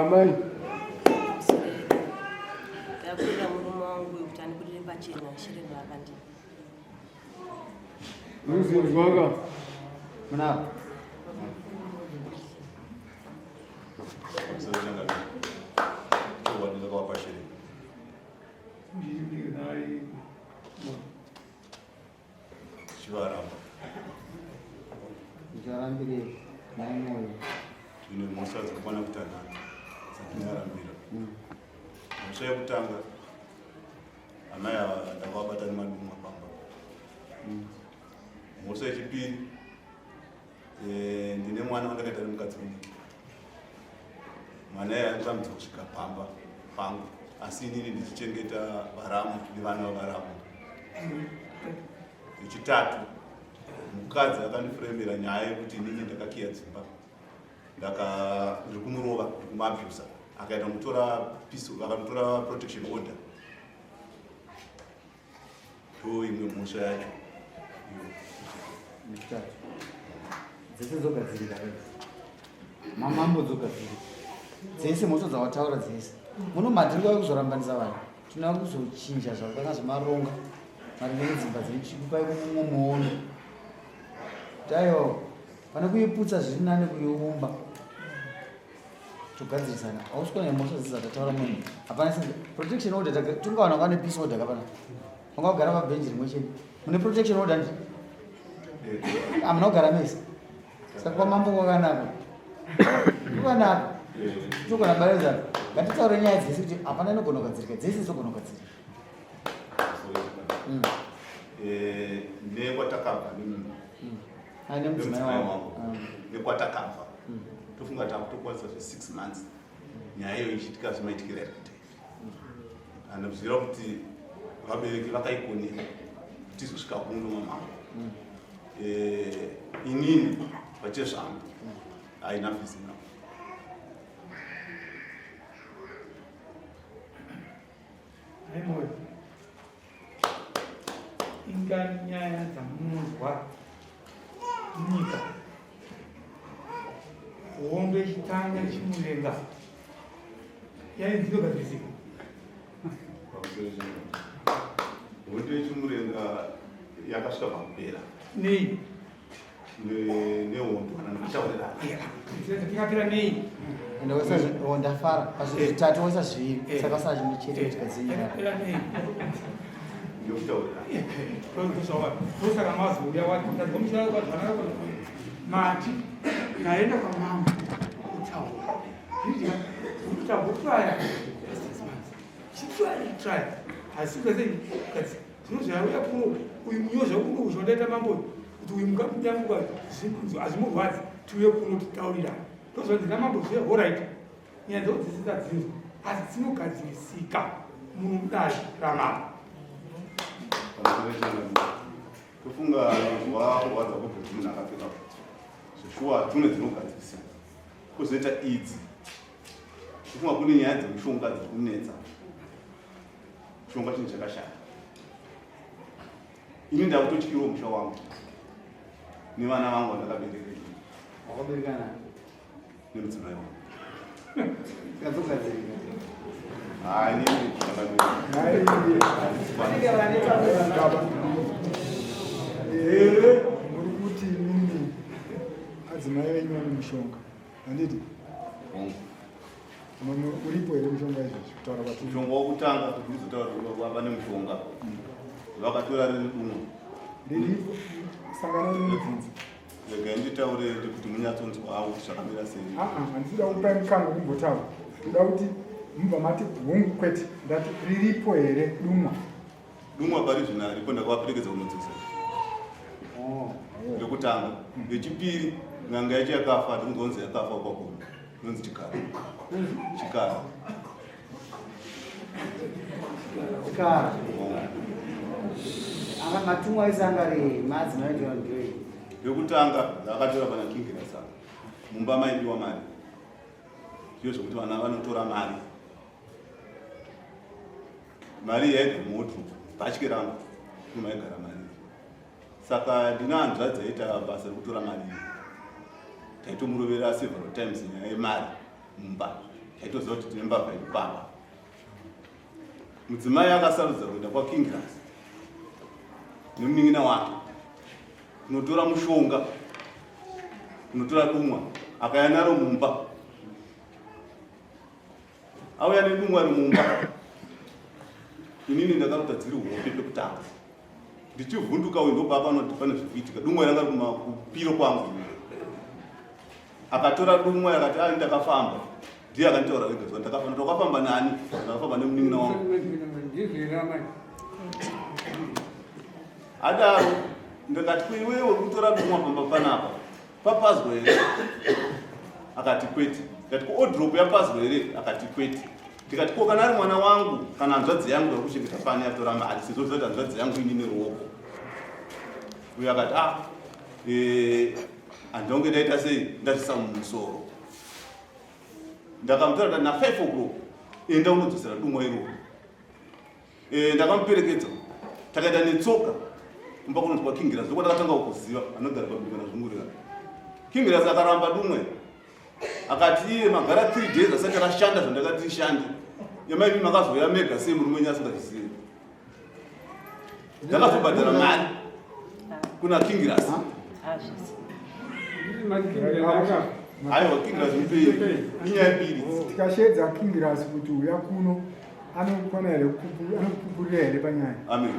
Amai. Ndakurira murume wangu kuti andibudire pachena shereni rakandipa. Muzinzwaka. Munavo. Chivaramba. Ndichavarambirei mai Moyo. Ndine mhosva dzakakwana kutanhatu dzandingarambira. Mhosva yekutanga amai ava ndakavabata nemadumwa pamba. Mhosva yechipiri eh, ndine mwana wandakaita nemukadzi mudiki. Mwana iye anotambudzwa kusvika pamba pangu asi inini ndichichengeta varamu nevana vavaramu. Yechitatu mukadzi akandifuremera nyaya yekuti inini ndakakiya dzimba ndaka ndiri kumurova ndiri kumuabusa akaita mutora peace akanotora protection order ndo imwe mhosva yacho Mitatu. Dzese dzogadzirika idzi. Mamambo dzogadzirika. Dzese mhosva dzawataura dzese. Muno madhiri kwave kuzorambanisa vanhu. Tinoda kuzochinja zvakanga zvemaronga maringe nedzimba dzedu tichikupai mumwe muono. Tayo pane kuiputsa zviri nani kuiumba. Togadzirisana. Hausi kuona mhosva dzese dzatataura munhu. Hapana singa protection order tungawana vane peace order kapana. Vanga kugara pabhenji rimwe chete. Mune protection order ndi? Hamuna kugara mese. Saka kwamambo kwakanaka. Kwakanaka. Togona baredza. Ngatitaure nyaya dzese kuti hapana inogona kugadzirika. Dzese dzogona kugadzirika. Mm. Eh, nekwatakabva mm. Nemudzimai wangu. Mm. Nekwatakabva. Tofunga takutokwanisa zve 6 months. Nyaya iyo ichiitika zvemaitikira iri kuita. Anoziva kuti vabereki vakaikonera tizosvika kuno mamambo. Eh, inini pachezvangu haina fees enough. Mai Moyo, ingani nyaya dzamunonzwa munyika hondo ichitanga ichimurenga yainzi inogadzirisika? Hondo yechimurenga yakasvika pakupera. Nei? Nehondo kana nekuchaurirana. Yakapera nei? Ende waisa oh, ndafara pazvinhu zvitatu waisa zviviri saka wasara chimwe chete kuti gadzire nyaya. Yakapera nei? Nekutaurirana. Ndosaka mazouya wati mati naenda kwamambo kutaura kutaura chitry try asi ukasei zvino zvauya kuno uyu munyozva kuno uzvondaita mambo kuti uyu mukamunyambuka hazvimurwadzi tiuye kuno titaurirana ndozvanzi namambo zve horit nyaya dzako dzese tadzinzwa asi dzinogadzirisika muno mudare ramambo. Tofunga wakurwadza kwebvudzi munhu akapfeka bvudzi zveshuwa tune dzinogadzirisika kwozoita idzi tofunga kune nyaya dzemushonga dziri kunetsa. Mushonga chinhu chakashata. Ini ndakutotyirawo musha wangu nevana vangu vandakabereka ini. Wakaberekana nemudzimai wangu. Kadzogadzirika. Hayi, inini Here muri kuti imimi adzimai venyu vane mushonga handiti? Uripo here mushonga izvezvi kutaura kwatiri? Mushonga wokutanga kuti ndizotaura vane mushonga vakatora riri dumwa. Riripo sangana nemibvunzo. Regai nditaure kuti munyatsonzwa hangu kuti zvakamira sei. Handisi kuda kupai mukana wekumbotaura. Ndoda kuti mubva mati hongu kwete. Ndati riripo here dumwa? Dumwa pari zvino haripo, ndakavaperekedza kunodzosa. Ndokutanga. Yechipiri n'anga yacho yakafa, ndinonzi yakafa kwakuru. Inonzi Chikara. Chikara. Chikara. Anga matumwa ese anga ari madzimai ndiyo ndiyo. Yekutanga ndakatora pana King Rasa. Mumba maibiwa mari. Zviro zvekuti vana vanotora mari. Mari yaibva muwardrobe, bhatye rangu ndomaigara mari. Saka ndine hanzvadzi yaita basa rekutora mari iyi. Taitomurovera several times nyaya yemari mumba. Taitoziva kuti tine mbavha iri pamba. Mudzimai akasarudza kuenda kwaKingras nemunin'ina wake kunotora mushonga, kunotora dumwa, akaya naro mumba. Auya nedumwa rimumba, inini ndakarota dziri hope pekutanga ndichivhunduka uyu ndobaba anoti pane zvikuitika dumwa ranga riri kupiro kwangu akatora dumwa akati ai ndakafamba ndiye akanditaura ega zuva ndakafamba ndati wakafamba nani ndakafamba nemunin'ina wangu adaro ndikati kuiwewe kutora dumwa pamba panapa papazwa here akati kwete ndikati ko odrop yapazwa here akati kwete ndikati ko kana ari mwana wangu kana hanzvadzi yangu yakuchengeta pani yatora mari sezvo zati hanzvadzi yangu inini ruoko uyo akati ah eh, handonge ndaita sei ndazvisa mumusoro ndakamutaura ndati na 5 o'clock enda unodzosera dumwa iroro Eh, ndakamuperekedza takaenda netsoka kumba kunonzi kwakingiras ndoko ndakatanga kuziva anogara pabika nazvungurira kingiras akaramba dumwe akati iye magara 3 days asati rashanda zvandakati rishande yamaimi makazouya mega sei murume wenyu asingazvizivi ndakazobhadhara mari kuna kingiras aiwa kingiras mupei inyaya mbiri tikasheedza kingiras kuti uya kuno anokwana here anokupupurira here panyaya amen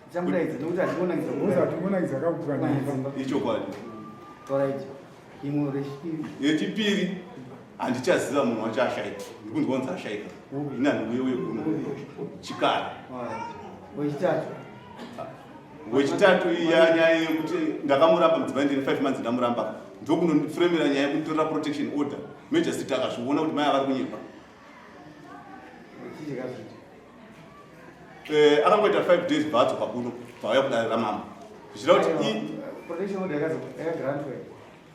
Tichamudaidza nekuti hatingonakidza kubuda. Hatingonakidza kakukura nyaya. Ichokwadi. Alright. Imwe rechipiri. Yechipiri handichaziva munhu wacho ashaika. Ndikunzwa kunzi ashaika. Ini handiuye uye kuno. Chikara. Wechitatu. Wechitatu iya nyaya yekuti ndakamuramba mudzimai ndine 5 months ndamuramba. Ndokunondifremera nyaya yekunitorera protection order. Magistrate akazviona kuti mai avari kunyepa. Eh, akangoita 5 days bva adzoka kuno bvauya kudare ramambo zvichida kuti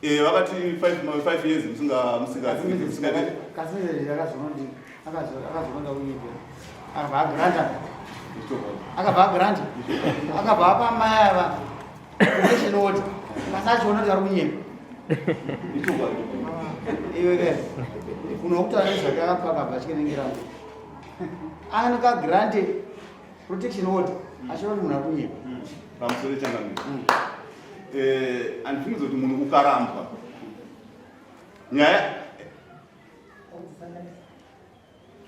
eh, vakati 5 years musinga musinga musinga akabva agranta akabva apa mai ava protection order kasi achiona kuti ari kunyepa iwe ke munhu wekutaura nezvake akapaka abva achikenengera anoka grante protection order achiona kuti munhu ari kunyepa pamusoro changamire eh, andifungidzo kuti munhu ukarambwa nyaya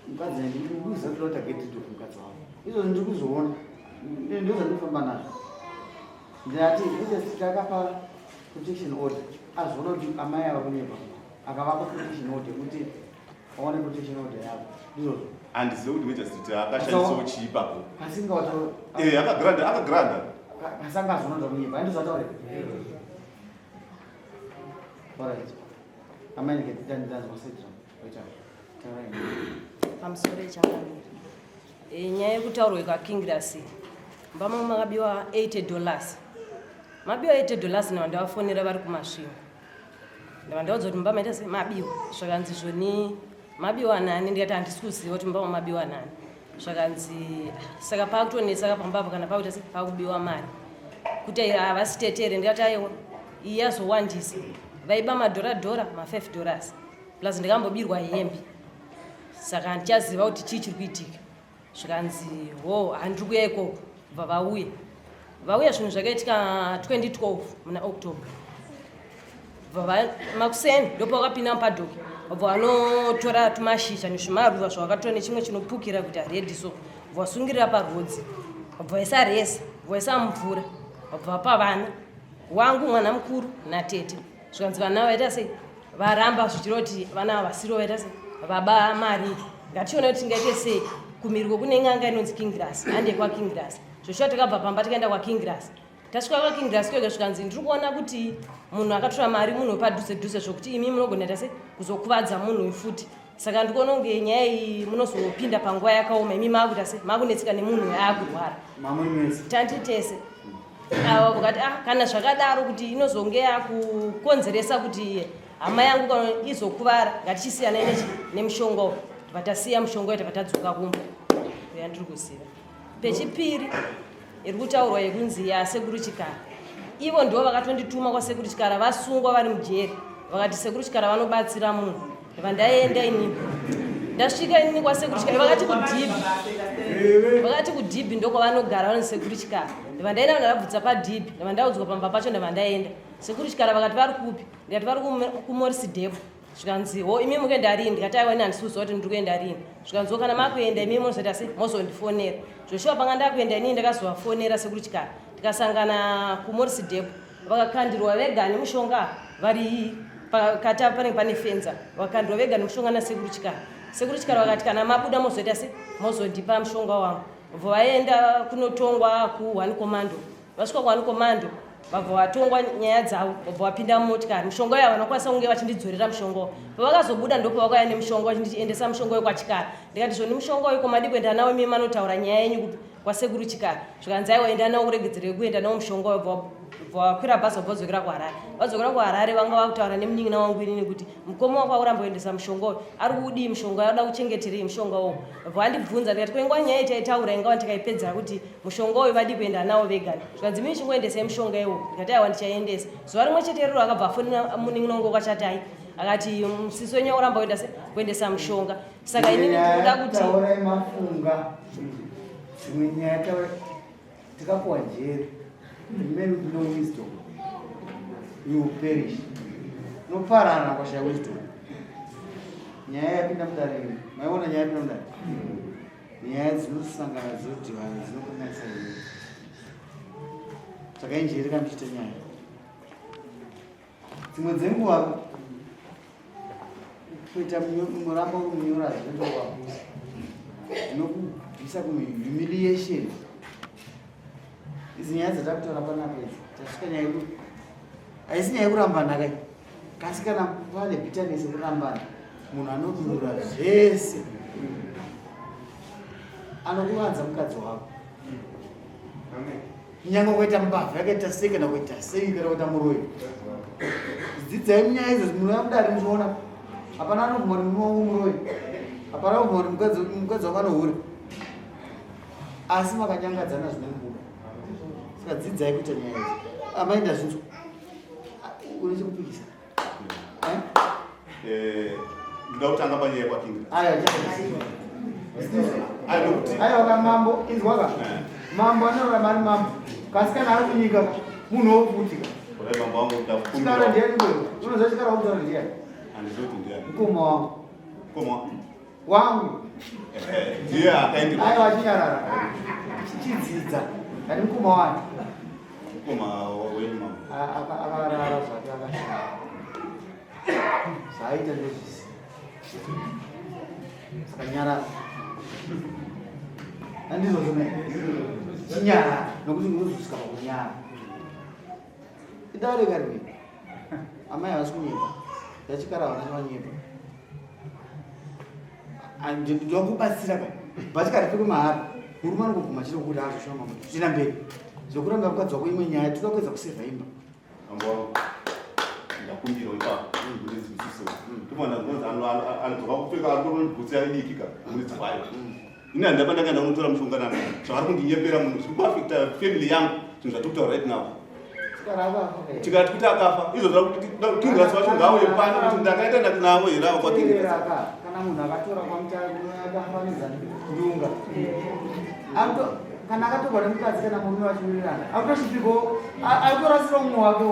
mukadzi ndikuziva kuti lota get rid of mukadzi wavo izvozvo ndiri kuzviona ndozvandinofamba nazvo ndinati ss takapa protection order azviona kuti amai ava kunyepa akavapa protection order yekuti vaone protection order yavo ndizvozvo handizive kuti magistrate akashandisawo chii ipapo asingawato eh akagranda akagranda asanga azviona kuti kunyepa andizvataure alright amai ndikatitanditanzwa sedra Pamusoro echangamire. E, nyaya yekutaurwa yekwaKingirasi mumba mangu makabiwa 80 dollars. Mabiwa 80 dollars ndava ndavafonera vari kuMasvingo. Ndava ndaudza kuti mumba maita sei mabiwa. Zvakanzi zvoni mabiwa nani ndikati handisi kuziva kuti mumba mangu mabiwa nani. Zvakanzi saka pakutonetsa ka pamba apo kana pakuita sei pakubiwa mari. Kuti havasi tete here ndikati aiwa iyi yazowandisa. Vaiba madhora dhora ma 5 dollars. Plus ndakambobirwa hembe saka handichaziva kuti chii chiri kuitika zvikanzi ho handiri kuya ikoko bva vauya vauya zvinhu zvakaitika 2012 muna october bva makuseni ndopavakapinda mupadhoki vabva vanotora tumashizha nezvimaruva zvavakatora nechimwe chinopukira kuita redi so bva vasungirira parwodzi vabva vaisa resa bva vaisa mumvura vabva vapa vana wangu mwana mukuru natete zvikanzi vana vaita sei varamba zvichireva kuti vana ava vasiro vaita sei vaba mari ngatione kuti tingaite sei kumiriko kune n'anga inonzi kingras hande kwakingras zvoshuwa takabva pamba tikaenda kwakingras tasvika kwakingras kwega zvikanzi ndiri kuona kuti munhu akatora mari munhu wepadhuze dhuze zvokuti imi munogona ita sei kuzokuvadza munhu uyu futi saka ndikuona kunge nyaya iyi munozopinda panguva yakaoma imi maakuita se maakunetseka nemunhu uyo aakurwara tanti tese ava vakati ah kana zvakadaro kuti inozonge yakukonzeresa kuti hama yangu kana izokuvara ngatichisiyana nechi nemushonga uyu tibva tasiya mushonga uyu tibva tadzoka kumba yandiri kuziva pechipiri iri kutaurwa yekunzi yasekuru chikara ivo ndivo vakatondituma kwasekuru chikara vasungwa vari mujeri Vakati sekuru Chikara vanobatsira munhu. Ndabva ndaenda inini. Ndasvika inini kwasekuru Chikara vakati kudhibhi. Vakati kudhibhi ndokwavanogara vanonzi sekuru Chikara. Ndabva ndaenda ndavabvunza padhibhi. Ndabva ndaudzwa pamba pacho ndabva ndaenda. Sekuru Chikara vakati vari kupi? Ndikati vari kuMorris Depot. Zvikanzi ho imi mukuenda rini? Ndikati aiwa ini handisi kuziva kuti ndiri kuenda rini. Zvikanzi ho kana makuenda imi mozoita sei? Mozondifonera. Zveshuwa panga ndakuenda inini ndakazovafonera sekuru Chikara. Tikasangana kuMorris Depot. Vakakandirwa vega nemushonga vari pakati apa panenge pane fenza. Vakakandirwa vega nemushonga nasekuru Chikara. Sekuru Chikara vakati kana mabuda mozoita sei? Mozondipa mushonga wangu. Vobva vaenda kunotongwa ku one commando. Vasvika ku one commando vabva vatongwa nyaya dzavo vabva vapinda mumotikari. Mishonga yavo vanokwanisa kunge vachindidzorera mushonga uyu. Pavakazobuda ndopavakauya nemushonga vachinditi endesa mushonga uyu kwaChikara. Ndikati zvoni mushonga uyu ko madii kuenda nawo imi manotaura nyaya yenyu kupi? Kwasekuru Chikara. Zvikanzi aiwa enda nawo uregedzere kuenda nawo mushonga uyu vabva vakwira bhazi vabva vadzokera kuHarare. Vadzokera kuHarare vanga vakutaura nemunin'ina wangu inini kuti mukoma wako akuramba kuendesa mushonga uyu ari kudii mushonga uyu anoda kuchengeterei mushonga uyu. Vabva vandibvunza ndikati ko inguva nyaya yataitaura ingawa tikaipedzera kuti mushonga uyu vadii kuenda nawo vega. Zvikanzi mimi chingoendesai mushonga iwo. Ndikati aiwa ndichaendesa. Zuva rimwe chete iroro akabva afonera munin'ina wangu kwaChatai akati sisi wenyu akuramba kuenda se kuendesa mushonga. Saka inini ndinoda kuti taurai mafunga dzimwe nyaya taurai tikapuwa jeri the man with no wisdom you will perish unoparana kwashaya wisdom nyaya yapinda mudare iyi maiona nyaya yapinda mudare nyaya dzinosangana dzinodhivana dzinokanganisa nyaya saka injeri kana muchiita nyaya dzimwe dzenguva kuita muramba uri munyora zvinoita wakusa zvinokubvisa kuhumiliation idzi nyaya dzatakutaura panapa idzi tasvika nyaya yeku haisi nyaya yekurambana kai kasi kana pane bitterness yekurambana munhu anodurura zvese anokuvanza mukadzi wako Nyangwe kuita mbavha yakaita sei kana kuita sei kana kuita muroyi. Dzidzai munyaya idzo munouya mudare muchiona. Hapana anobvuma kuti murume wangu muroyi. Hapana anobvuma kuti mukadzi mukadzi wangu anohura. Asi makanyangadzana zvinobuda. Saka dzidzai kuita nyaya idzi. Amai ndazvinzwa. Une chekupikisa. Eh, ndoda kutanga panyaya yekwaking aiwa ka mambo inzwaka eh. mambo anorarama ari mambo kasi kana ari kunyika munhu wofutika chikara ndiyani kwewe unoziva chikara wakutaura ndiyani mukoma wangu wangu aiwa achinyarara chichidzidza kani mukoma wani akarara zvake akashaya zvaaita ndozvisi saka nyarara andizvozvo ne chinyarara nokuti unozosvika pakunyara idare karimwe amai havasi kunyepa yachikara havana chavanyepa Ndinokubatsira ka. But kana tiri mahara, murume anongobvuma chete kuti azosvika mambo. Zvina mberi. Zvekuramba mukadzi wako imwe nyaya, tinoda kuedza kusevha imba. Mambo wangu. Ndakumbira ipapo. Ndinzwisiso. Ndibona ndinonzi anodzoka kupfeka anotobhutsu yake diki ka. Muridzi wayo. Ini handaba ndakaenda kunotora mushonga nani. Zvavari kundinyepera munhu zviri kuafecta family yangu zvinhu zvatiri kutaura right now. Tikati kuti akafa izvo zva kuti Kingras wacho ngaauye pano kuti ndakaita ndati navo here avo kwaKingras. Kana munhu akatora kwamutakafanidza ndunga. Kana akatorwa nemukadzi kana murume vachiwirirana. Akutoshupiko akutorasira umwe wake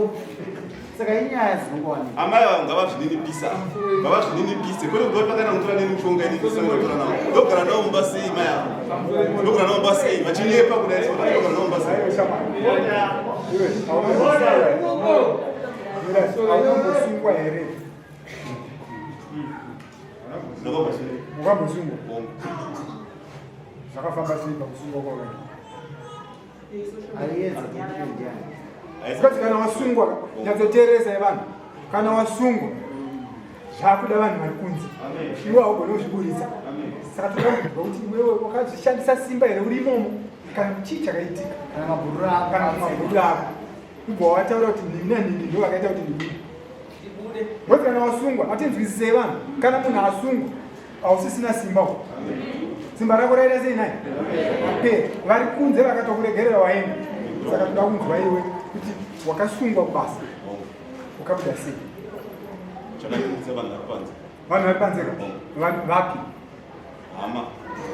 saka inyaya dzinongowanika amai avo ngavazvininipisa ngavazvininipise kwete kuti vati vakaenda kunotora neni mushonga ini ndisanga navo ndogara navo mumba sei mai avo ndogara navo mumba sei vachinyepa kudai so ndogara navo mumba sei Aunombosungwa here? Wakambosungwa? Zvakafamba sei pakusungwa kwawena? Because kana wasungwa nyatsoteeresa yevanhu kana wasungwa zvakuda vanhu vari kunze iwe haugone kuzviburitsa saka toda kunzwa kuti iwewe wakazvishandisa simba here uri imomo kana kuti chii chakaitika kana mabhururu ako ubva wataura kuti nhingi nanhingi ndo vakaita kuti ndibude Ngozi kana wasungwa atinzwisisei vanhu kana munhu asungwa hausisina simba uko simba rako raita sei nai apera vari kunze vakatokuregerera waenda saka toda kunzwa iwe kuti wakasungwa kubasa ukabuda sei. Chakandibudisa vanhu vari panze. Vanhu vari panze ka? Vanhu vapi? Hama.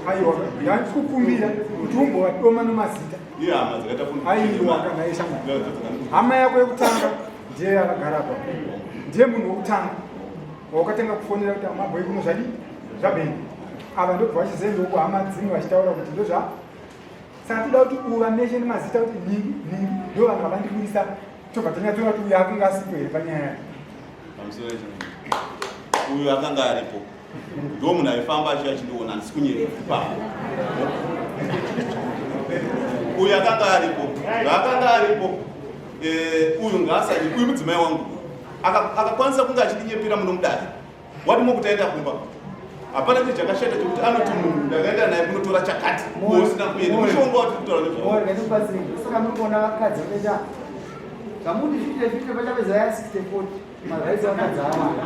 Aiwa, ndandikukumbira kuti umbovadoma nemazita. Iye hama dzakaita fundo. Aiwa kana ishamwari. Hama yako yekutanga ndiye akagara apa. Ndiye munhu wekutanga wakatanga kufonera kuti amabhoyi kuno zvadii? Zvabeni. Ava ndobva vachizenda uko hama dzimwe vachitaura kuti ndozva saka toda kuti uvameshe nemazita kuti nhingi nhingi ndo vanhu vakandiburisa tobva tanyatsoona kuti uyu akanga asipo here panyaya yake. Pamusoro uyu akanga aripo ndo munhu aifamba achiya achindiona handisi kunyepa ipapo uyu akanga aripo zvaakanga aripo eh, uyu ngaasadi uyu mudzimai wangu akakwanisa kunge achindinyepera muno mudare wati mokuti aenda kumba hapana chinhu chakashata chekuti anoti munhu ndakaenda naye kunotora chakati usina kuenda mushonga wati kutaura nezvasaka muri kuona vakadzi vakaita kamuti 50 50 pachapedza ya 60 40 Marights vakadzi awanda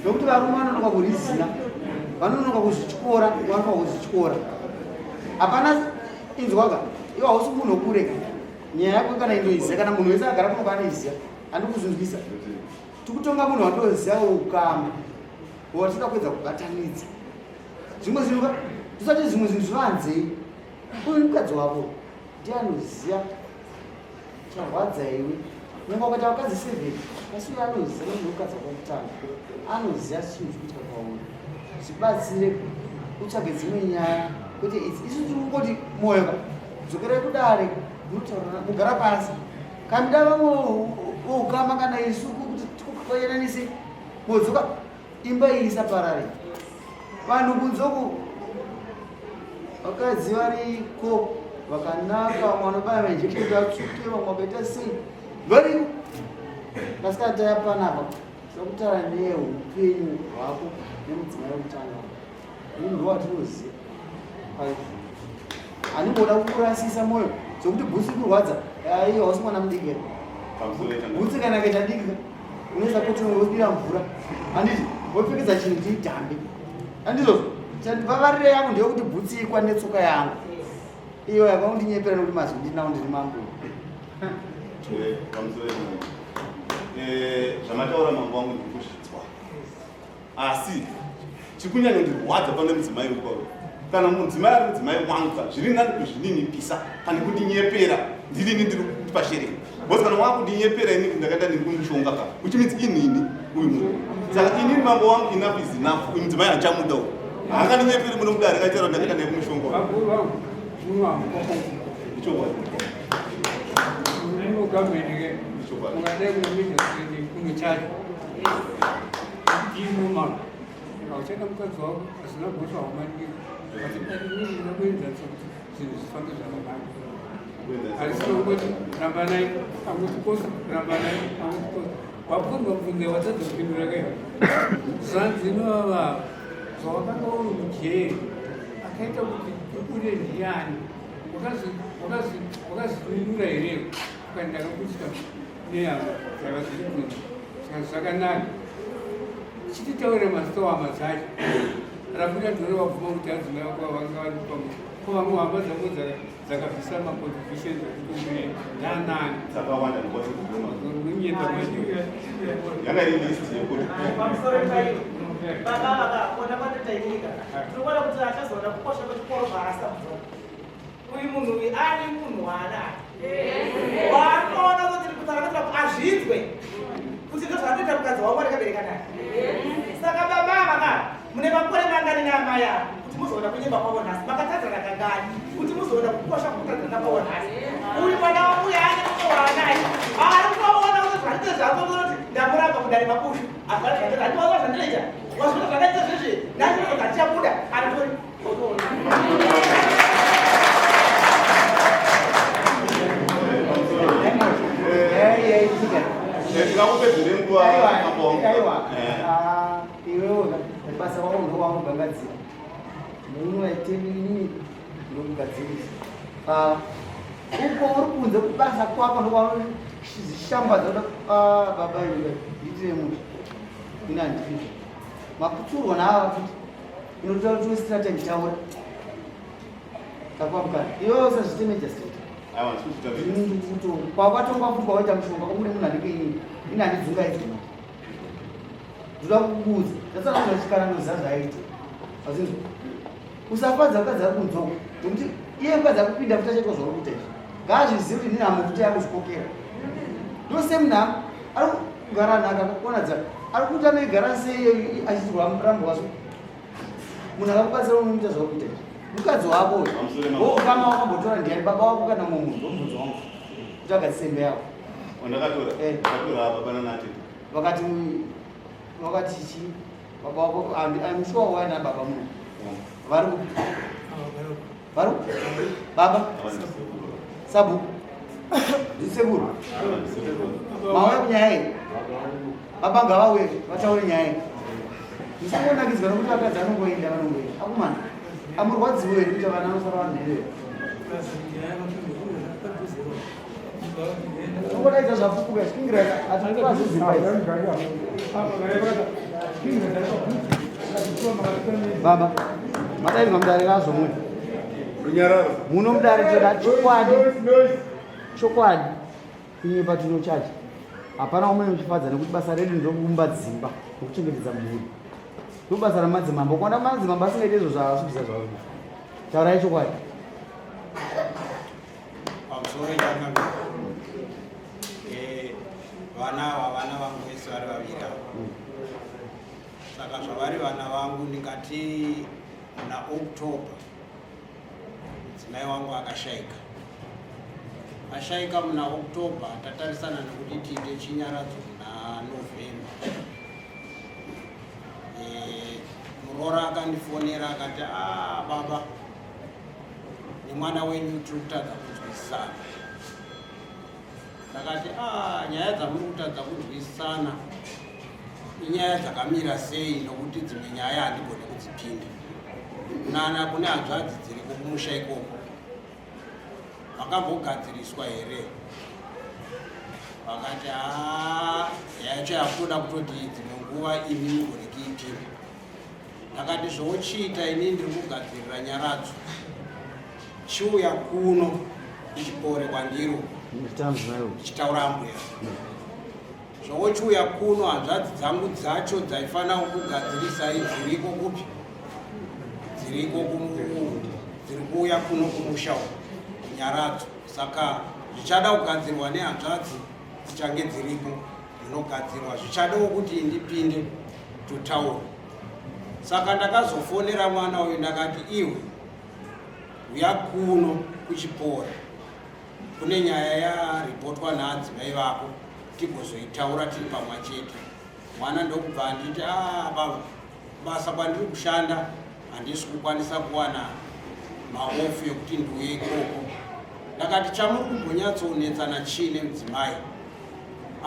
nokuti varume vanonoka kurizina vanonoka kuzvityora vanonoka kuzvityora hapana inzwaka iwe hausi munhu wokureka nyaya yako kana indoiziva kana munhu wese agara kunoka anoiziva andikuzvinzwisa tikutonga munhu watoziva ukama watinoda kuedza kubatanidza zvimwe zvinhu ka tisati zvimwe zvinhu zvivanzei uyu mukadzi wako ndiye anoziva Charwadza iwe. Nyangwe wakaita vakadzi seven, asi uyo anoziva kuti mukadzi wako kutanga. Anoziva chinhu chikuitika kwauri. Zvibatsire utsvage dzimwe nyaya kwete idzi. Isu tiri kungoti moyo ka. Dzokerai kudare munotaurana mugara pasi. Kamida vamwe voukama kana isu kuti tikuyananise modzoka imba iyi isaparare. Vanhu kunze uku vakadzi variko vakanaka vamwe vanobaya mainjection kuti vatsvuke vamwe vakaita sei variko masikati taya panapa tokutaura neupenyu hwako nemudzimai wekutanga munhu ndowatinoziva handimboda kukurasisa mwoyo zvekuti bhutsu ikurwadza aiwa hausi mwana mudiki here bhutsu kana kaita diki unoisa kotoni wodira mvura handiti wopfekedza chinhu kuti idhambe handizvozvo vavariro yangu ndeyekuti bhutsu ikwane tsoka yangu iyo yakaundinyepera nekuti mazwi ndinawo ndiri mambo eh, eh, zvamataura mambo wangu ndiri kuzvinzwa asi chikunyanyondirwadza pane mudzimai wekwawe kana mudzimai ari mudzimai wangu ka zviri nani kuzvininipisa pane kundinyepera ndirini ndiri pashereni bcause kana wakundinyepera inini ndakaita ndiri kumushonga ka which means inini uyu munhu saka inini mambo wangu enough is enough uyu mudzimai handichamuda uyu haangandinyeperi muno mudare kaitera ndakaita ndiri kumushonga ichokwadi Inormal. Hauchada mukadzi wako asina mhosva haumanikiri. But inini ndinokuenzanisa kuti zvinhu zvifambe zvakanaka. Asi kungoti rambanai, anguti kosi, rambanai, anguti kosi. Wabvunzwa mubvunzo watadza kupindura kai. Zvanzi novava zvawakanga uri mujeri akaita kuti ubude ndiyani? Wakazvinunura here? Ukati ndakakutya nehama dzaiva dziri kunze. Saka zvakanaka chititaurira mazita wahama dzacho rabuda dhore wabvuma kuti adzimai vako vanga vari pamwe ko vamwe hama dzako dzakabvisa macontribution dzekuti ndanani dzakawanda unonyepa manje yanga iri list yekuti pamusoro paio baba vakaona kwatotairika tinoona kuti achazoona kukosha kwechikoro zvaarasa mvura uyu munhu uyu ari munhu waanaye waanoona kuti kutaura kuti azvinzwe kuti ndozvaanoita mukadzi wangu andakabereka naye saka baba ava ka mune makore mangani naamai ava kuti muzoona kunyemba kwavo nhasi makatadzana kangani kuti muzoona kukosha kwekutadzana kwavo nhasi uyu mwana wangu uyu ane mumwe waanaye ari kutoona kuti zvaanoita zvako kuti ndamuramba kudare makushu azvaa zvandinoita handiwaona zvandinoita wazviona zvakaita zvezvi nhasi ndozvatichabuda anotori Basa wako ndowaunogangadzira munoaiteni inini ndokugadzirisa ah, uko uri kunze kubasa kwako ndokwaunoshambadza ah, baba iwe ndiitire muti ini handifizvo makutsurwa naava futi Unotaura kuti wesitira time taura. Takupa mukana. Iwe usazviite magistrate. Aiwa ndikuita Ini ndikuto. Kwakatongwa futi kwawaita mushonga kwamuri munhu anenge ini. Ini handidzungaidzwe manje. Ndoda kukuudza. Ndatsanangura chikara ndoziva zvaaita. Azinzwa. Usafadza mukadzi ari kunze uko. Nekuti iye mukadzi ari kupinda futi achaitwa zvauri kuita izvi. Ngaazvizive kuti ndine hama futi yakuzvikokera. Ndo same nhamo. Ari kugara nhaka kuona dza. Ari kuita anoigara sei achizorambwa so. Munhu akakubatsira unomuita zvauri kuita izvi. Mukadzi wako uyu. Wokama wakambotora ndiani baba wako kana mumwe munhu ndomubvunzo wangu. Kuti agadzisembe yako. Wandakatora? Eh. Ndakatora baba nanatete. Vakati vakati chii? Baba wako I'm sure waina baba muno. Vari kupi? Vari kupi? Baba? Sabu. Ndisekuru. Mauya kunyaya iyi. Baba ngavauye vataure nyaya iyi. Musangonakidzwa nokuti vakadzi vanongoenda vanongoenda. Akomana. Amurwadziwe here kuti vana vanosara vanherera? Ungodaidza zvapupu guys, kingira atikupa zizimba idzi. Baba, madaidzwa mudare razvo mwe. Runyararo. Muno mudare toda chokwadi. Chokwadi. Kunyepa tinochacha. Hapana umwe uchifadza nekuti basa redu ndokuumba dzimba nekuchengetedza mhuri. Ndobasa ramadzimambo. Kuona madzimambo asingaite izvo zvaasvibisa zvavo. Taurai chokwadi. Pamusoro changamire. Eh, vana ava vana vangu vese vari vaviri ava. Saka zvavari vana vangu ndingati muna October mudzimai wangu akashaika. Ashaika muna October tatarisana nekuti tiite chinyaradzo muna November. Eh, muroora akandifonera akati ah baba nemwana wenyu tiri kutadza kunzwisisana. Ndakati ah nyaya dzamuri kutadza kunzwisisana inyaya dzakamira sei nokuti dzimwe nyaya handigone kudzipinda. Nana kune hanzvadzi dziriko kumusha ikoko vakambogadziriswa here? Vakati haa yacho yakutoda kutoti dzimwe nguva imi mugone kuipinda. Ndakati zvochiita ini ndiri kugadzirira nyaradzo chiuya kuno ichipore kwandiri ndichitaura ambuya zvowochiuya kuno hanzvadzi dzangu dzacho dzaifanira kukugadzirisai dziriko kupi dziriko dziri kuuya kuno kumusha uku kunyaradzo saka zvichada kugadzirwa nehanzvadzi dzichange dziripo zvinogadzirwa zvichadawo kuti ndipinde totaura saka ndakazofonera mwana uyu ndakati iwe uya kuno kuchipora kune nyaya yaripotwa naadzimai vako tigozoitaura tiri pamwe chete mwana ndokubva anditi ah, baba basa kwandiri kushanda handisi kukwanisa kuwana maofu ekuti ndiuye ikoko ndakati chamuri kumbonyatsonetsana chii nemudzimai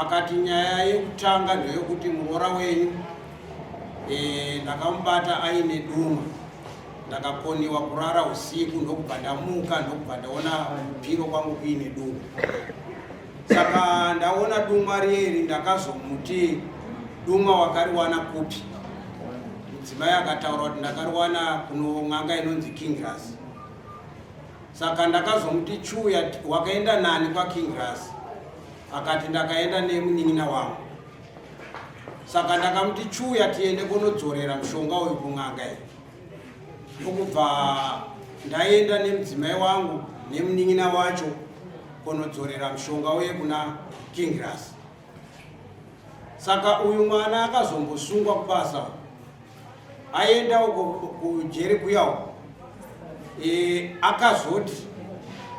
akati nyaya yekutanga ndeyekuti muroora wenyu e, ndakamubata aine duma ndakakoniwa kurara usiku ndokubva ndamuka ndokubva ndaona piro kwangu kuine duma saka ndaona dumwa rieri ndakazomuti dumwa wakariwana kupi mudzimai akataura kuti ndakariwana kuno n'anga inonzi kingras saka ndakazomuti chuya wakaenda nani kwakingras akati ndakaenda nemunin'ina wangu saka ndakamuti chuya tiende kunodzorera mushonga uyu kun'anga iyi ndokubva ndaenda nemudzimai wangu nemunin'ina wacho kunodzorera mushonga uye kuna kingras saka uyu mwana akazombosungwa kubasa aenda uko kujeri kuya uko e, akazoti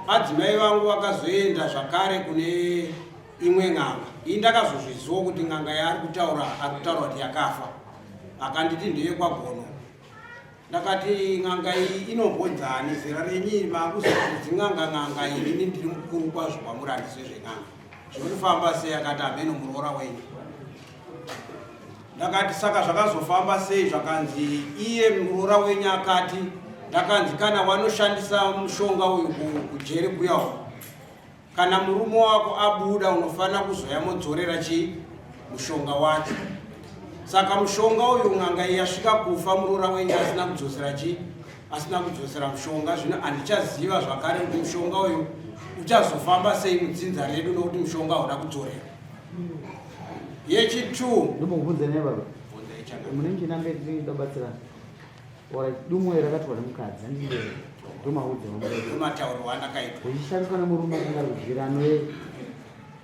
adzimai vangu vakazoenda zvakare kune imwe n'anga iyi ndakazozviziwa kuti n'anga yaari kutaura ari kutaura kuti yakafa akanditi ndeye kwagono ndakati n'anga iyi inombonzani zera renyu iri maakuzoti dzin'anga n'anga inini ndiri mukuru kwazvo kwamuri handizwe zven'anga zviri kufamba sei akati hameno muroora wenyu ndakati saka zvakazofamba sei zvakanzi iye muroora wenyu akati ndakanzi kana wanoshandisa mushonga uyu kujeri kuya uku Kana murume wako abuda unofanira kuzoya modzorera chii mushonga wacho. Saka mushonga uyu n'anga iyi yasvika kufa muroora wenyu asina kudzosera chii asina kudzosera mushonga. Zvino handichaziva zvakare kuti mushonga uyu uchazofamba sei mudzinza redu nokuti mushonga hauna kudzorera. Yechi2 Ndombokubvunza nyaya baba. Munenge nambe tinobatsirana. Alright, dumwe rakatorwa nemukadzi handii ndomaudza ndomatauriro andakaitwa richishandiswa nemurume akanga ari kujeri anoye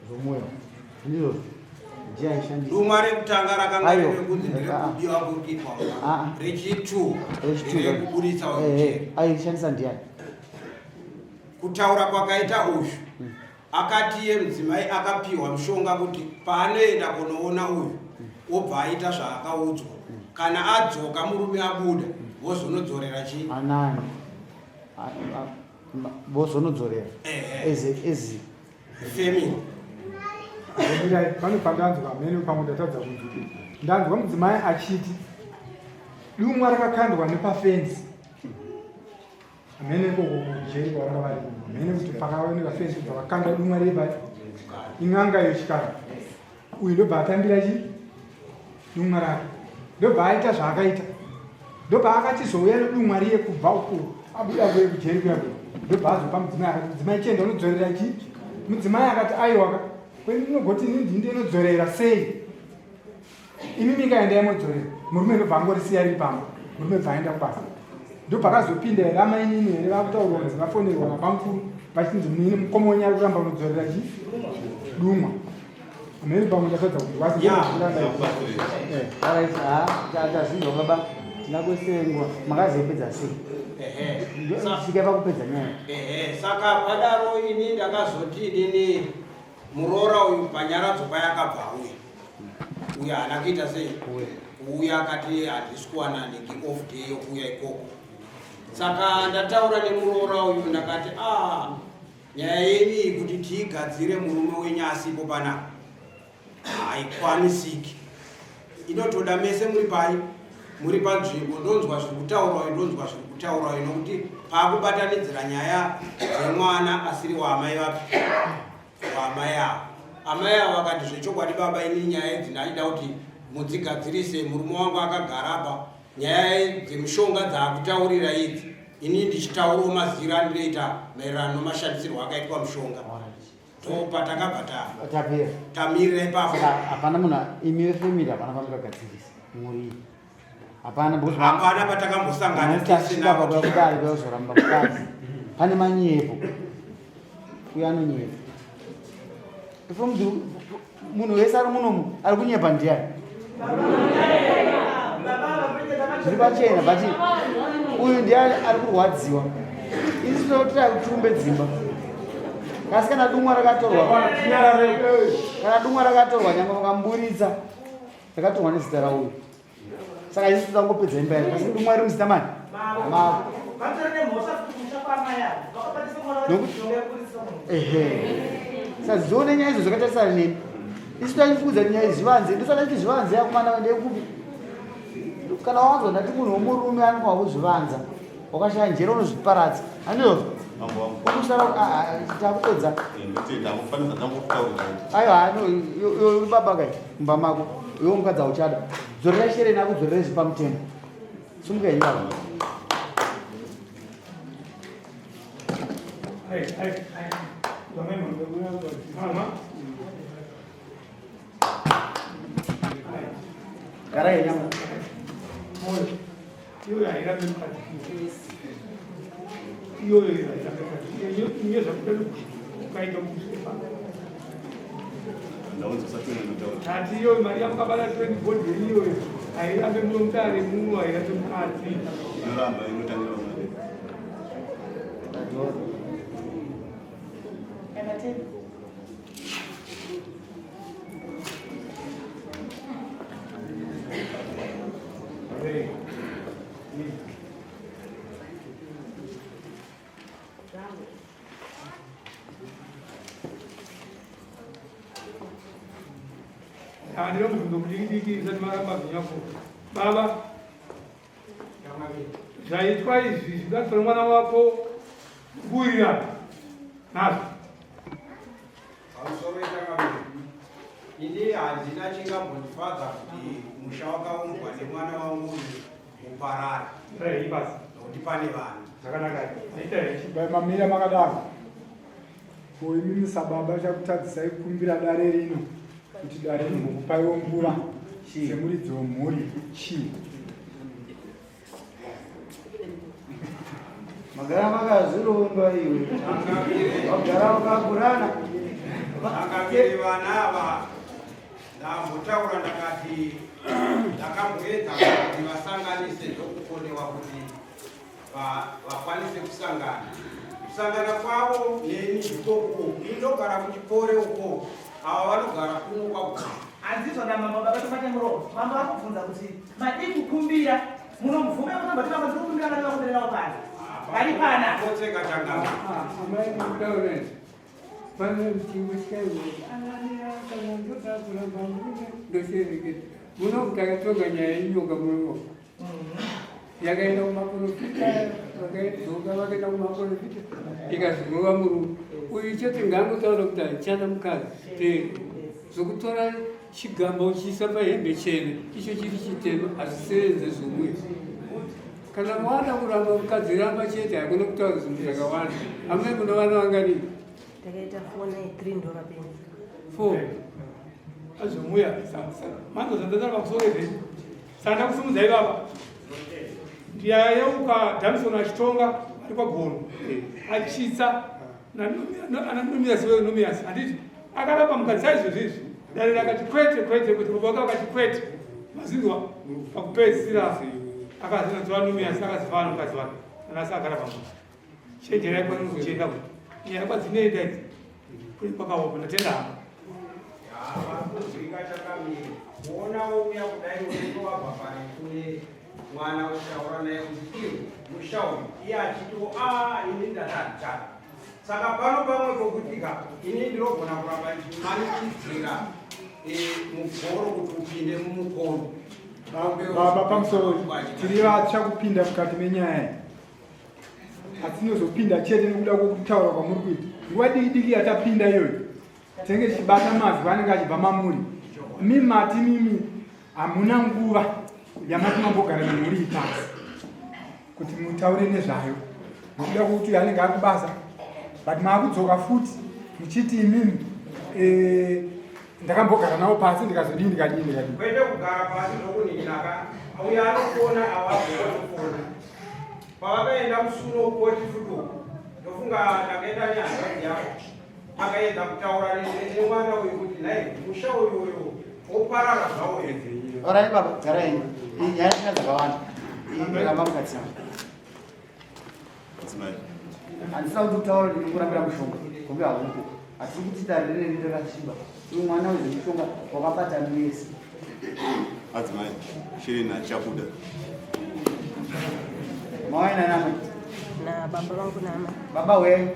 zvomoyo ndizvozvo ndiye aishandisa dumwa rekutanga rakanga riri kunzi nderekubiwa kuri kuitwa rechitu rekuburitsa aishandisa ndiani kutaura kwakaita uyu Akati iye mudzimai akapiwa mushonga kuti paanoenda kunoona uyu obva aita zvaakaudzwa. Kana adzoka murume abuda vozonodzorera chii? Anani vozonodzorera as as family. Mirai pane pandanzwa mhene pamwe ndatadza kunzwa. Ndanzwa mudzimai achiti dumwa rakakandwa nepafenzi Mhene ikoko kujeri kwavanga vari mhene kuti pakaoneka fenzi kubva vakanda dumwa reba in'anga yechikara uyu ndobva atambira chi dumwa rake ndobva aita zvaakaita ndobva akachizouya nedumwa riye kubva uku abuda kuye kujeri kuya kuya ndobva azopa mudzimai akati mudzimai chienda unodzorera chi mudzimai akati aiwaka kwendinogoti ini ndini ndinodzorera sei imi mikaenda imodzorera murume ndobva angorisiya riri pamba murume bva aenda kubasa ndopakazopinda here amainini here vakutaurwa kunzi vafonerwa nabamukuru vachinzi muine mukoma wenyu ari kuramba unodzorera chi dumwa amene pamwe ndatadza kundiwatazvinzwa baba tinakwesengwa makazoipedza sei svika pakupedza nyaya saka padaro ini ndakazoti inini Muroora uyu panyaradzo payakabva auya uya haana kuita sei kuuya akati handisi kuwana nhingi off day yokuuya ikoko saka ndataura nemuroora uyu ndakati a ah, nyaya yenyu iyi kuti tiigadzire murume wenyu asipo panapa haikwanisiki inotoda mese muri pai muri panzvimbo ndonzwa zviri kutaurwa uyu ndonzwa zviri kutaurwa uyu nokuti paakubatanidzira nyaya dzemwana asiri waamai vapi waamai avo amai avo vakati zvechokwadi baba ini nyaya idzi ndaida kuti mudzigadzirise murume wangu akagara apa nyaya dzemushonga dzaakutaurira idzi ini ndichitaurawo maziro andinoita maererano nomashandisirwo akaitwa mushonga ndopatakabva tapera tamirira ipapo hapana munhu imi vefamily hapana pamukagadzirisa mhuri iyi hapana hapana patakambosangana kudare kwauzoramba mukadzi pane manyepo uyo anonyepa from the munhu wese ari munomu ari kunyepa ndiyani zviri pachena but uyu ndiye ari kurwadziwa isu tinotirai kuti tiumbe dzimba kasi kana dumwa rakatorwa kana dumwa rakatorwa nyangwe vakamburitsa rakatorwa nezita rauyu saka isu toda kungopedza imba yedu asi dumwa riri muzita mani mavo ehe saka zione nyaya idzo zvakatarisana nemi isu taifudza nyaya zvivanze ndosaka ichi zvivanze yakumana wende kupi kana wanzwa ndati munhu womurume anofanwa kuzvivanza wakashaya njere unozviparadza handizvozvo ukusara takupedza aiwa baba kai mumba mako iwe mukadzi auchada dzorera shereni akudzorere zvipamutemo sumuka henyu baba Garai nyama. Iyoyo hairambe mukadzi. Iyoyo hairambe mukadzi. Iyo zvakuda ukaenda kusefa. Tati iyoyo mari yamukabata 20 bond iyoyo hairambe muno mudare muno hairambe mukadzi. Inoramba inotangira mari. Kana tena. Handina mubvunzo mudiki diki isati maramba zvinyako. Baba, zvaitwa izvi zvingatora mwana wako kuwirirana nazvo. Pamusoro ichangamire, ini handina chingambondifadza kuti musha wakaumbwa nemwana wangu uyu uparare nokuti pane vanhu. Zvakanaka, maita henyu. Dai mamira makadaro. Ko imimi sababa chakutadzisai kukumbira dare rino kuti dare rimbokupaiwo mvura. Semuridzi wemhuri chii? Magara makazvironga iwe. Vagara vakagurana. Akaviri vana ava ndambotaura ndakati ndakamboedza kuti vasanganise ndokukonewa kuti vakwanise kusangana. Kusangana kwavo neni ndikoko ini ndogara kuchikore uko ava vanogara kuno kwaguta. Handizvo namambo baba tobata muromo. Mambo vakubvunza kuti madii kukumbira munomubvume kuti mbati mambo ndiri kukumbira vana vakubererawo pano. Vari pana. Kotseka changama. Amai mutaure pane chimwe chaivo anania kana ndoda kuramba murume ndoshereketa muno takatonga nyaya yenyoka muno yakaenda kumaprofita vakaidzoka vakaenda kumaprofita ikazorova murume uyu chete ngaangotaura kuti handichada mukadzi tee zvokutora chigamba uchiisa pahembe chena icho chiri chitema hazvisevenze zvomuyo kana wada kuramba mukadzi ramba chete hakuna kutaura zvinhu zvakawanda amai muna vana vanganii Takaita 4 9 3 ndovapenyu. 4 azomuya manzo zandazara pamusoro izvi saka ndakusimudza ivava ndiyayeuka damson achitonga ari kwagono achitsa ananomias weyo nomias handiti akaramba mukadzi saizvozvo izvi dare rakati kwete kwete kwete baba vake vakati kwete mazinzwa pakupedzisira akazinatora nomias akazivana mukadzi wake anasi akaramba mukadzi chenjerai kwanu kuchenda kuti nyaya kwadzinoenda idzi kuri kwakaoma ndatenda hama Varikuzwika chakamire kuona wouya kudai unenge wabva pare kune mwana uchitaura naye kuti iwe musha uyu iye achitiwo a ini ndadadya saka pano pamwe pokutika ini ndinogona kuramba ndichimanikidzira eh, mugoro kuti upinde mumukono Baba pamusoro tiri vatsva kupinda mukati menyaya iyi. Asi tinozopinda chete nekuda kwekutaura kwamuri kuita. Nguva diki diki yatapinda iyoyo tinenge tichibata mazwi anenge achibva mamuri. Mi mati mimi hamuna nguva yamati mambogara nemhuri iyi pasi kuti mutaure nezvayo nekuda kwekuti uyo anenge akubasa but maakudzoka futi muchiti imimi eh, ndakambogara navo pasi ndikazodii ndikadii ndikadii kwete kugara pasi zvokuninginaka uyo anofona awazofona pavakaenda musuno koti futi uku ndofunga ndakaenda nehanzvadzi yako akaedza kutaura nemwana uyu kuti nhai musha uyu uyu woparara zvawo Orai baba, garai. Iyi nyaya tina dzakawanda. Iyi ramba mukati. Madzimai. Handisina kuti kutaura kuti ndikurambira mushonga. Kumbe haupo. Hatiri kuti dare rine rakasviba. Uyu mwana wezvemushonga wakabata mese. Madzimai, Shirini achabuda. Mawaina namwe. Na baba vangu naamai. Baba we.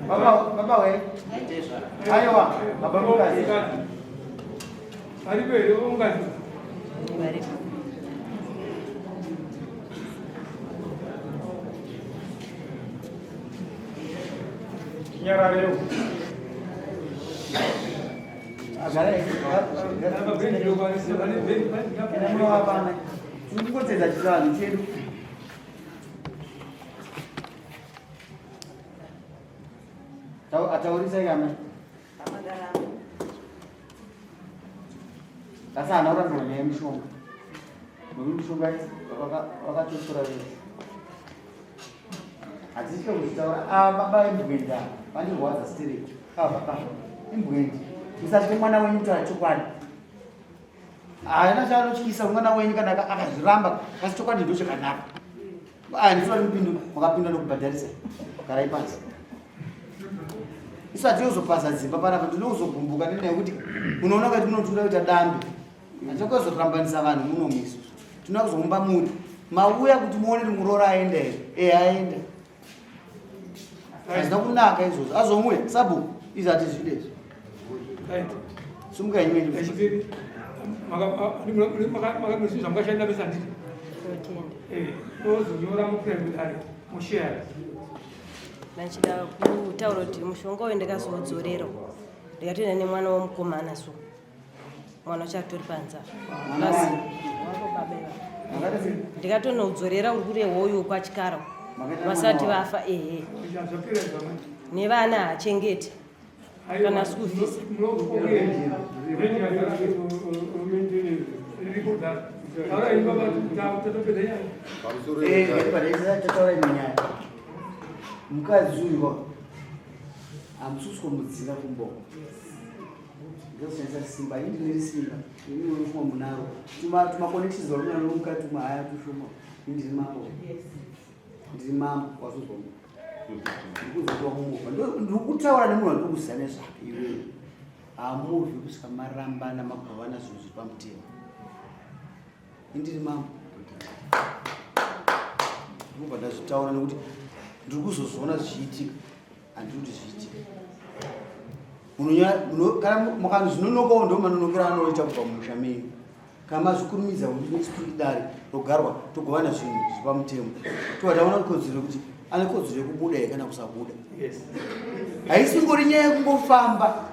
Baba baba we. Aiwa, baba mukadzi. Aripo here mukadzi? Varipo. Nyararewo. Agara. Tinongotedza chivanhu chedu. Ataurisai kana? Asi haana kurambirwa nyaya yemishonga. Nokuti mishonga vakatosora vese. Hatitye kuzvitaura. Ah, baba imbwenda. Vandirwadza stereki. Ah, baba imbwendi. Musatye mwana wenyu kutaura chokwadi. Haana chaanotyisa mwana wenyu kana akazviramba asi chokwadi ndo chakanaka. Ah, ndisati mupindu makapinda nokubhadharisa. Garai pasi. Isu hatinozopaza dzimba panapa ndinozogumbuka nenyaya yekuti unoona kuti munotura kuita dambe. Hatichakozorambanisa vanhu muno isu. Tinoda kuzoumba muri. Mauya kuti muone kuti muroora aenda here? Eh aenda. Hazvina kunaka izvozvo. Azomuya sabhuku izvi hatizvide izvi. Sumukai nyuenyu. Echipiri zvamukashandira pese handiti? Tinotenda. Ozonyora mupuremari mushare. Ndachida kutaura kuti mushonga uyu ndakazoudzorera ndikatoenda nemwana womukomana so mwana wacho atori panze apa. Basi wavo baba ivava ndikatonoudzorera uri kure hoyu kwachikara vasati vafa ehe nevana haachengeti. Kana school fees. Tataura imwe nyaya. Mukadzi uyu hamusi kumudzira kumboko. Ndoshandisa simba, ini ndine simba. Ini unofunga munaro. Tuma tuma connections varume mukati tuma haya tushoma. Ini ndiri mambo. Ndiri mambo wazozwa munhu. Ndikuzotiwa mumuvha. Ndiri kutaura nemunhu wandiri kuziva nezvake iwewe. Hamuvhi kusvika marambana magovana zvinhu zviri pamutemo. Indiri mambo. Ndikubva ndazvitaura nekuti ndiri kuzozviona zvichiitika. Handiri kuti zvichiitika. Kana mukanozvinonokawo ndo manonokero anoita kubva mumusha menyu. Kana mazvikurumidza kuti next week dare rogarwa togovana zvinhu zviri pamutemo. Tobva taona kodzero yekuti ane kodzero yekubuda here kana kusabuda. Haisi ngori nyaya yekungofamba.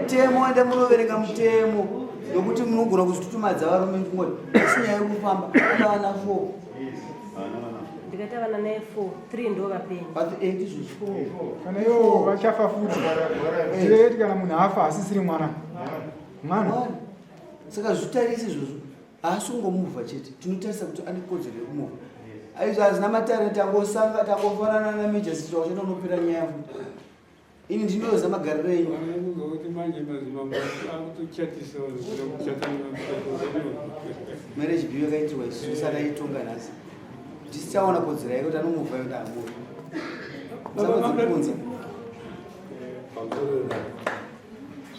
Mutemo ende munoverenga mutemo nokuti munogona kuzvitutumadza varume kungoti haisi nyaya yekufamba. Ana vana 4. Ndikaita vana naye 4, 3 ndo vapenyu. But ndizvozvo. Kana ivo vachafa futi. Tireti kana munhu afa asisiri mwana. Mwana. Saka zvitarise izvozvo haasi kungomuvha chete, tinotarisa kuti ane kodzero yekumuvha. Aizvo hazina matare, tangosanga tangofanana naMajor Siswa uchaenda unopera nyaya futi. Ini ndinoziva magariro enyu. Kuti manje madzimambo akutochatisa kuchata Marriage bill yakaitirwa isu isati aitonga nhasi. Tichaona kodzero yake kuti anomuvha yoti amuvha. Musakodzekuunza.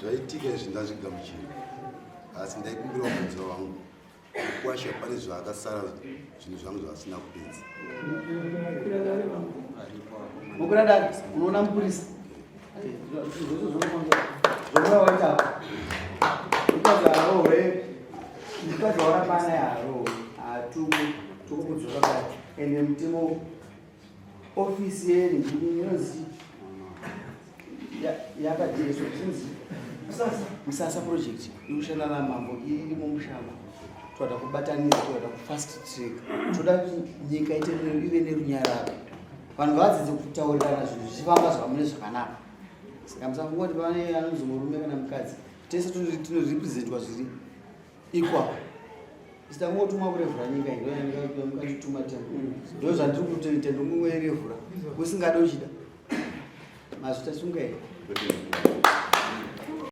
Zvaitika izvi ndazvigamuchira asi ndaikumbira mubvunzo wangu mukwasha pane zvaakasara zvinhu zvangu zvaasina kupedza. Mukura dare unoona mupurisa zvokuvawaita mukadzi arohwe mukadzi warambana yarohwe haatuku tokukudzoka kare ende mutemo ofisi yenhingi inonzi yakajereswa zvinzi musasa project iri kushanda namambo iri mumushango toda kubatanidza toda kufast track toda kuti nyika ite ive nerunyararo vanhu ngavadzidze kutaurirana zvinhu zvichifamba zvamune zvakanaka saka musangoti pane anonzi murume kana mukadzi tese tinorepresentwa zviri equal Ndangotuma kurevhura nyika iyi ndokandituma temo ndo zvandiri kutoita ndongongoirevhura usingade uchida mazvita sunga here.